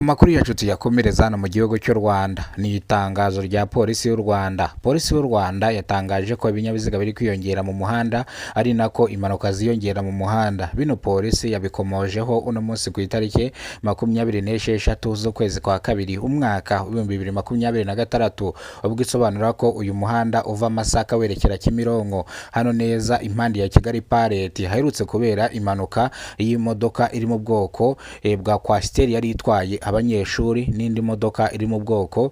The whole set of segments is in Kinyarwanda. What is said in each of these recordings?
Amakuru yacu tuyakomereza hano mu gihugu cy'u Rwanda. Ni itangazo rya Polisi y'u Rwanda. Polisi y'u Rwanda yatangaje ko ibinyabiziga biri kwiyongera mu muhanda, ari nako impanuka ziyongera mu muhanda. Bino polisi yabikomojeho uno munsi ku itariki 26 z'ukwezi kwa kabiri, umwaka w'2026, ubwo isobanura ko uyu muhanda uva Masaka werekera Kimironko, hano neza impande ya Kigali Pareti, haherutse kubera impanuka y'imodoka iri mu bwoko bwa Coaster yari itwaye abanyeshuri n'indi modoka iri mu bwoko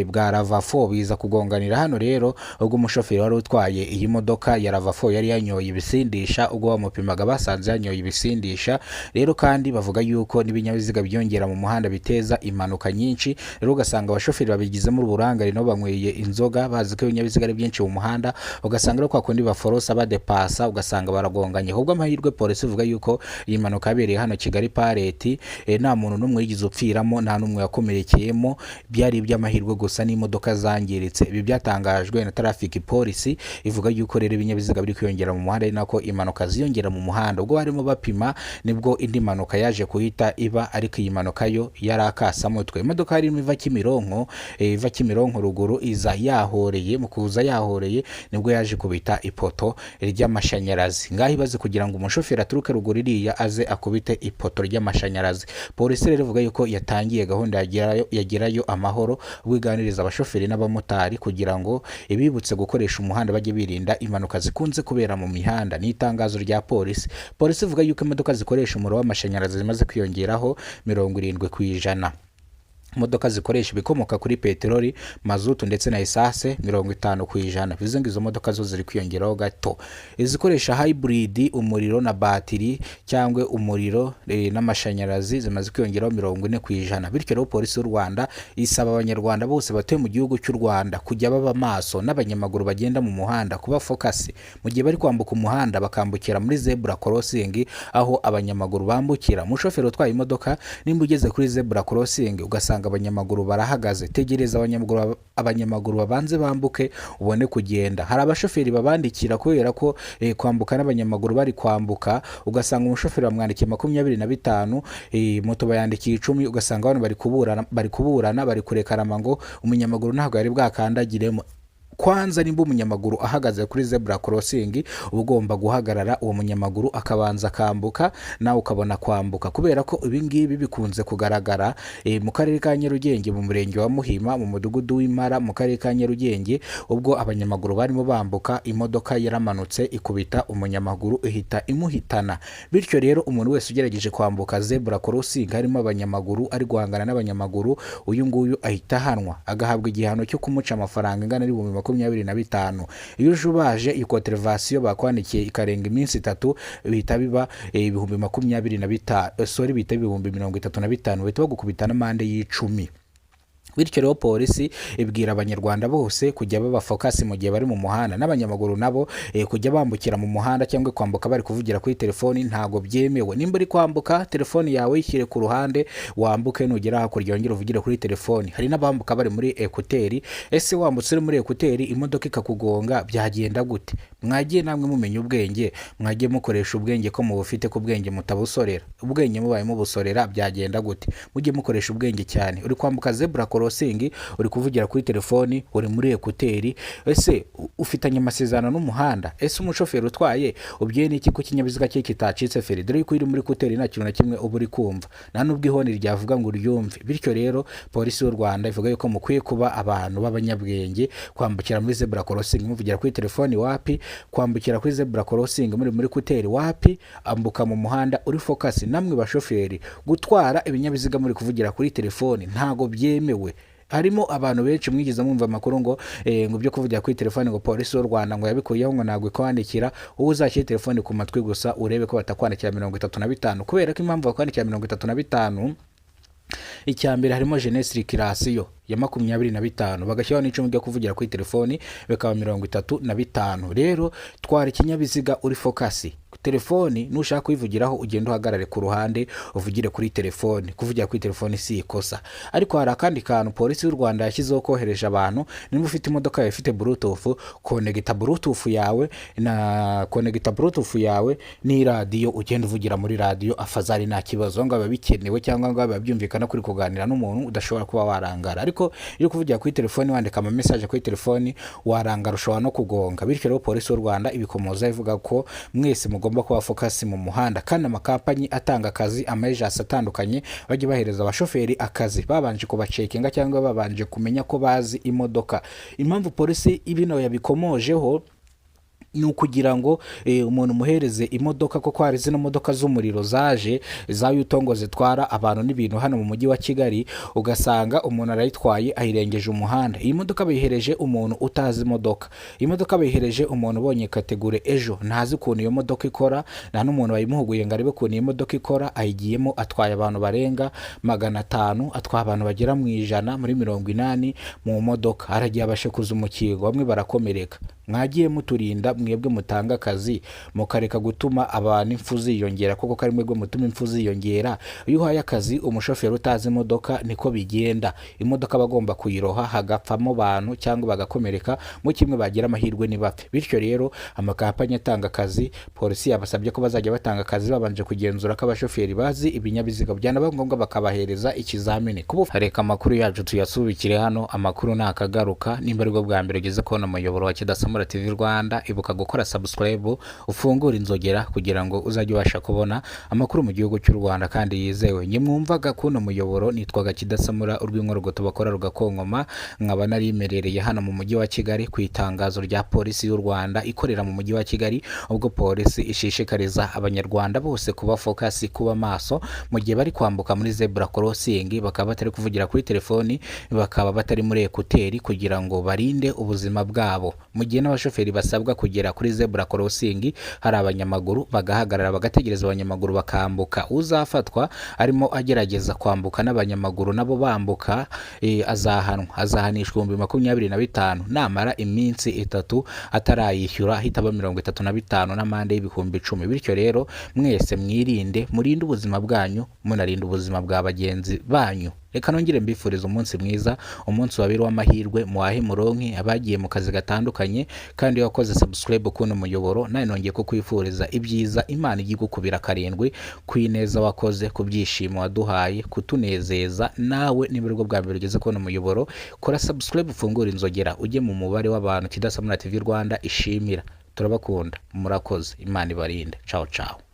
bwa RAV4, biza kugonganira hano. Rero ubwo umushoferi wari utwaye iyi modoka ya RAV4 yari yanyoye ibisindisha, ubwo bamupimaga basanze yanyoye ibisindisha. Rero kandi bavuga yuko n'ibinyabiziga byiyongera mu muhanda biteza impanuka nyinshi. Rero ugasanga abashoferi babigizemo uburangare, nabo banyweye inzoga, bazi ko ibinyabiziga ari byinshi mu muhanda, ugasanga rero kwa kundi baforosa, badepasa, ugasanga baragonganye. Ahubwo amahirwe, polisi ivuga yuko iyi mpanuka yabereye hano Kigali Pareti, nta muntu n'umwe wigeze upfiramo, nta n'umwe yakomerekeyemo, byari iby'amahirwe gusa n'imodoka zangiritse. Ibi byatangajwe na traffic police, ivuga yuko rero ibinyabiziga biri kwiyongera mu muhanda, ari nako impanuka ziyongera mu muhanda. Ubwo barimo bapima nibwo indi mpanuka yaje kuhita iba, ariko iyi mpanuka yo yari akasamutwe. Imodoka yarimo iva Kimironko, iva Kimironko ruguru, iza yahoreye. Mu kuza yahoreye nibwo yaje kubita ipoto ry'amashanyarazi. Ngaho ibaze kugira ngo umushoferi aturuke ruguru iriya aze akubite ipoto ry'amashanyarazi. Polisi rero ivuga yuko yatangiye gahunda yagerayo amahoro, ubwo iganiriza abashoferi n'abamotari kugira ngo ibibutse gukoresha umuhanda, bajye birinda impanuka zikunze kubera mu mihanda. Ni itangazo rya polisi. Polisi ivuga yuko imodoka zikoresha umuriro w'amashanyarazi zimaze kwiyongeraho 70%, imodoka zikoresha ibikomoka kuri peteroli, mazutu ndetse na essence, 50%. Bivuze ngo izo modoka zo ziri kwiyongeraho gato. Izikoresha hybrid, umuriro na batiri cyangwa umuriro n'amashanyarazi, zimaze kwiyongeraho 40%. Bityo rero Polisi y'u Rwanda isaba Abanyarwanda bose batuye mu gihugu cy'u Rwanda kujya baba maso, n'abanyamaguru bagenda mu muhanda kuba focus mu gihe bari kwambuka umuhanda, bakambukira muri zebra crossing, aho abanyamaguru bambukira. Umushoferi utwaye imodoka, nimba ugeze kuri zebra crossing ugasanga abanyamaguru barahagaze, tegereza abanyamaguru babanze bambuke ubone kugenda. Hari abashoferi babandikira kubera ko kwambuka n'abanyamaguru bari kwambuka, ugasanga umushoferi bamwandikiye 25, moto bayandikiye 10, ugasanga abantu bari kuburana, bari kurekarama ngo umunyamaguru ntabwo yari bwakandagiremo. Kwanza nimba umunyamaguru ahagaze kuri zebra crossing, uba ugomba guhagarara, uwo munyamaguru akabanza akambuka, nawe ukabona kwambuka, kubera ko ibi ngibi bikunze kugaragara mu karere ka Nyarugenge, mu murenge wa Muhima, mu mudugudu w'Impara, mu karere ka Nyarugenge, ubwo abanyamaguru barimo bambuka, imodoka yaramanutse ikubita umunyamaguru, ihita imuhitana. Bityo rero umuntu wese ugerageje kwambuka zebra crossing harimo abanyamaguru, ari guhangana n'abanyamaguru, uyu nguyu ahita ahanwa, agahabwa igihano cyo kumuca amafaranga ingana n'ibihumbi 25. Iyo ujubaje iyi contravention bakwandikiye ikarenga iminsi 3, bihita biba ibihumbi 25, sorry, bihita 35,000, bahita bagukubita n'amande y'icumi. Bityo rero polisi ibwira Abanyarwanda bose kujya baba focus mu gihe bari mu muhanda, n'abanyamaguru nabo kujya bambukira mu muhanda cyangwa kwambuka bari kuvugira kuri telefoni ntabwo byemewe. Nimba uri kwambuka, telefoni yawe yishyire ku ruhande, wambuke, nugera hakurya wongere uvugire kuri telefoni. Hari n'abambuka bari muri écouteurs. Ese wambutse uri muri écouteurs, imodoka ikakugonga, byagenda gute? Mwagiye namwe mumenya ubwenge, mwagiye mukoresha ubwenge ko mubufite, ku bwenge mutabusorera. Ubwenge mubaye mubusorera byagenda gute? Mujye mukoresha ubwenge cyane. Uri kwambuka zebra crossing, uri kuvugira kuri telefoni, uri muri écouteurs, ese ufitanye amasezerano n'umuhanda? Ese umushoferi utwaye ubwiye n'iki ko ikinyabiziga cye kitacitse feri? Dore yuko uri muri écouteurs nta kintu na kimwe uba uri kumva, nta n'ubwo ihoni ryavuga ngo uryumve. Bityo rero Polisi y'u Rwanda ivuga yuko mukwiye kuba abantu b'abanyabwenge. Kwambukira muri zebra crossing muvugira kuri telefoni, wapi. Kwambukira kuri zebra crossing muri muri écouteurs, wapi. Ambuka mu muhanda uri focus. Namwe bashoferi, gutwara ibinyabiziga muri kuvugira kuri telefoni ntago byemewe. Harimo abantu benshi mwigeze mwumva amakuru ngo ngo byo kuvugira kuri telefoni, ngo Polisi y'u Rwanda ngo yabikuyeho, ngo ntabwo ikwandikira. Wowe uzashyire telefoni ku matwi gusa urebe ko batakwandikira 35. Kubera ko impamvu bakwandikira 35, icya mbere harimo gêne circulation. ya 25, bagashyiraho n'icumi ryo kuvugira kuri telefoni, bikaba 35. Rero twara ikinyabiziga uri focus. Telefoni nushaka kuyivugiraho, ugenda uhagarare ku ruhande uvugire kuri telefoni. Kuvugira kuri telefoni si ikosa. Ariko hari akandi kantu Polisi y'u Rwanda yashyizeho kohereje abantu: niba ufite imodoka yawe ifite Bluetooth, connecta Bluetooth yawe na connecta Bluetooth yawe n'iradiyo, ugenda uvugira muri radiyo afazari, nta kibazo. Ngo biba bikenewe cyangwa ngo biba byumvikana kuri kuganira n'umuntu, udashobora kuba warangara. Ariko iyo uri kuvugira kuri telefoni, wandika ama message kuri telefoni, warangara, ushobora no kugonga. Bityo rero Polisi y'u Rwanda ibikomoza ivuga ko mwese mugomba kuba focus mu muhanda, kandi amakampani atanga akazi, ama agency atandukanye, bajye bahereza abashoferi akazi babanje kubacheckinga cyangwa babanje kumenya ko bazi imodoka. Impamvu polisi ibino yabikomojeho ni ukugira ngo umuntu umuhereze imodoka, kuko hari zino modoka z'umuriro zaje za Yutong zitwara abantu n'ibintu hano mu mujyi wa Kigali, ugasanga umuntu arayitwaye ayirengeje umuhanda. Iyi modoka bayihereje umuntu utazi imodoka. Iyi modoka bayihereje umuntu ubonye catégorie ejo, ntazi ukuntu iyo modoka ikora, nta n'umuntu wayimuhuguye ngo arebe ukuntu iyi modoka ikora. Ayigiyemo atwaye abantu barenga 500, atwaye abantu bagera mu 100, muri 80 mu modoka, aragiye abashikuza umukingo, bamwe barakomereka. Mwagiye muturinda mwebwe mutanga akazi, mukareka gutuma abantu impfu ziyongera, kuko kari mwebwe mutuma impfu ziyongera. Iyo uhaye akazi umushoferi utazi imodoka, niko bigenda. Imodoka bagomba kuyiroha hagapfamo abantu cyangwa bagakomereka, mu kimwe bagira amahirwe ntibapfe. Bityo rero amakampani atanga akazi, polisi yabasabye ko bazajya batanga akazi babanje kugenzura ko abashoferi bazi ibinyabiziga, byanaba ngombwa bakabahereza ikizamini. Kuba reka amakuru yacu tuyasubikire hano, amakuru nakagaruka. Nimba aribwo bwa mbere ugeze kubona umuyoboro wa Kidasamura TV Rwanda, ibuka gukora subscribe, ufungure inzogera kugira ngo uzajye ubasha kubona amakuru mu gihugu cy'u Rwanda kandi yizewe. Nye mwumvaga kuno muyoboro nitwaga Kidasamura urw'inkorogoto bakora rugakonkoma, nkaba narimerereye hano mu mujyi wa Kigali ku itangazo rya Polisi y'u Rwanda ikorera mu mujyi wa Kigali, ubwo polisi ishishikariza Abanyarwanda bose kuba focus, kuba maso mu gihe bari kwambuka muri zebra crossing, bakaba batari kuvugira kuri telefoni, bakaba batari muri écouteurs, kugira ngo barinde ubuzima bwabo. Mu gihe n'abashoferi basabwa kugera kuri zebra crossing hari abanyamaguru, bagahagarara, bagategereza abanyamaguru bakambuka. Uzafatwa arimo agerageza kwambuka n'abanyamaguru nabo bambuka, azahanwa, azahanishwa 25,000. Namara iminsi 3 atarayishyura, ahita aba 35 n'amande y'10,000. Bityo rero mwese mwirinde, murinde ubuzima bwanyu, munarinda ubuzima bwa bagenzi banyu. Reka nongere mbifuriza umunsi mwiza, umunsi wabiri w'amahirwe, muhahe muronke abagiye mu kazi gatandukanye. Kandi iyo wakoze subscribe kuno muyoboro, nawe nongeye kukwifuriza ibyiza. Imana ijye igukubira karindwi ku ineza wakoze, ku byishimo waduhaye, kutunezeza. Nawe niba aribwo bwa mbere ugeze kubona umuyoboro, kora subscribe, ufungure inzogera, ujye mu mubare w'abantu Kidasamura TV Rwanda ishimira. Turabakunda, murakoze, Imana ibarinde. Ciao ciao.